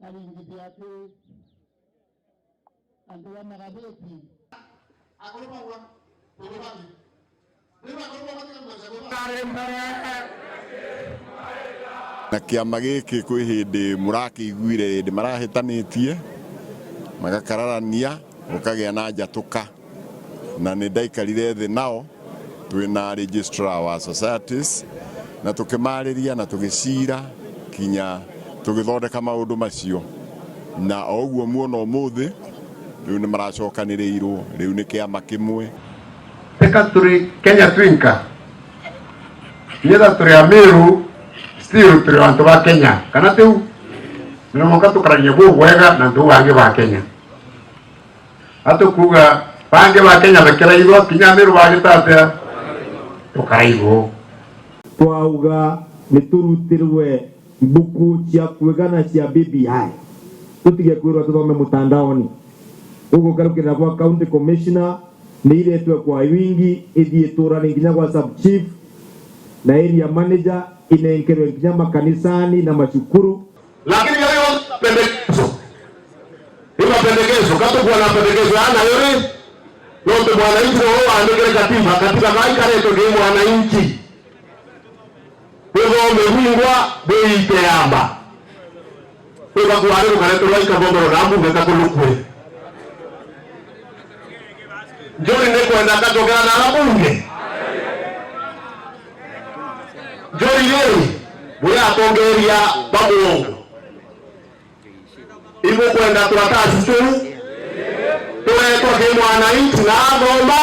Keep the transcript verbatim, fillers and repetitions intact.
Aringithia ati antu ba magabeti. Na kiama giki kwi hindi murakiguire hindi marahitanitie, magakararania, gukagia na njatuka. Na ni ndaikarire thi nao, twina registrar wa societies, na tukimariria na tugicira kinya tugithondeka maundu macio. Na o uguo muona umuthi, riu ni maracokaniriirwo, riu ni kiama kimwe. Teka turi Kenya twinka. Yetha turi Amiru, still turi antu ba Kenya. Kana tiu? Ni mwanka tukaranie bubwega na antu bangi ba Kenya. Atukuuga bangi ba Kenya bakiraithwa, kinya Amiru bagita atia? Tukaraithwo. Twauga ni turutirwe mbuku cia kuigana cia B B I. Tutige kwirwa tuthome mutandaoni. Ugukarukirira gwa county commissioner, ni iretwe kwa wingi, ithii iturane nginya gwa sub chief na area manager, inenkerwe nginya makanisani na macukuru. Lakini yale yonthe mapendekezo, ni mapendekezo, katukuwa na mapendekezo yana yuri, nontu mwananchi no waandikire katiba, katiba kaikaretwe ki mwananchi. Buthome bwingwa bwiite yamba. Kwiba kwari gukaretwe rwaika bombero na mbunge kakulukwe. Njuri ni kwenda kacokera na ara bunge. Njuri ri, buri atongeria ba muongo. Ibukwenda turatasi tuu turetwa ki mwananchi na athoma?